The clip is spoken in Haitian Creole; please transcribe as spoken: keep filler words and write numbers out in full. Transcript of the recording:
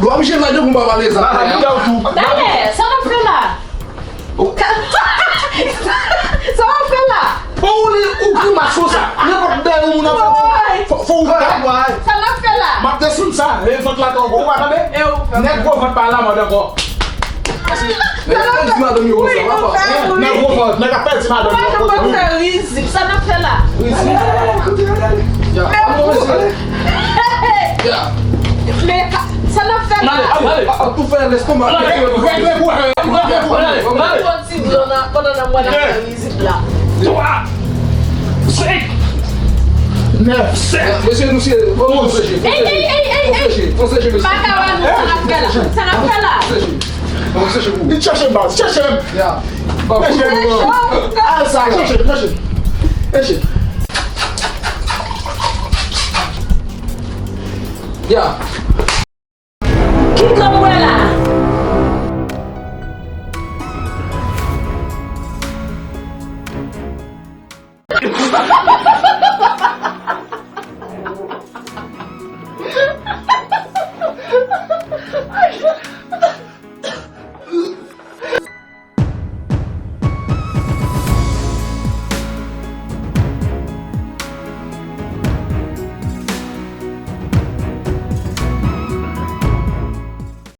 Lwa m jel la depi m pa pale sa. Dale, sa n ap fè la? Sa w ap fè la? Bon, ou li ou grimas konsa. Nenpòt dèyè yon moun ap fè. Fò, fò ou gad. Sa n ap fè la? M ap desann sa. E vant la ankò. Ou pa tande? Nèg gwo vant pa la mòd ankò. Sa n ap fè la? Di madanm yo konsa, w ap fè. Nèg gwo vant, nèg ap pèdi madanm yo. Ou pa fè rizib. Sa n ap fè la? Rizib. Ya. Men ou. Ya. Men ka- sa n ap fè la? Male, male. Ap tou fè lèstomak. Male, male, male, male. Fò ti dlo nan pandan nan mwen nan fè rizib la. Twa, senk, nèf, sèt. Mesye, nou se, bon, nou seche. Ey, ey, ey, ey, ey. Fò seche, fò seche, mesye. Makawano, sa n ap fè la? Sa n ap fè la? Fò seche. Fò seche pou ou. Li chèche m, baz, chèche m. Ya. Chèche m. Al sa, chèche, chèche. Chèche. Ya. Ki dlo m bwè la?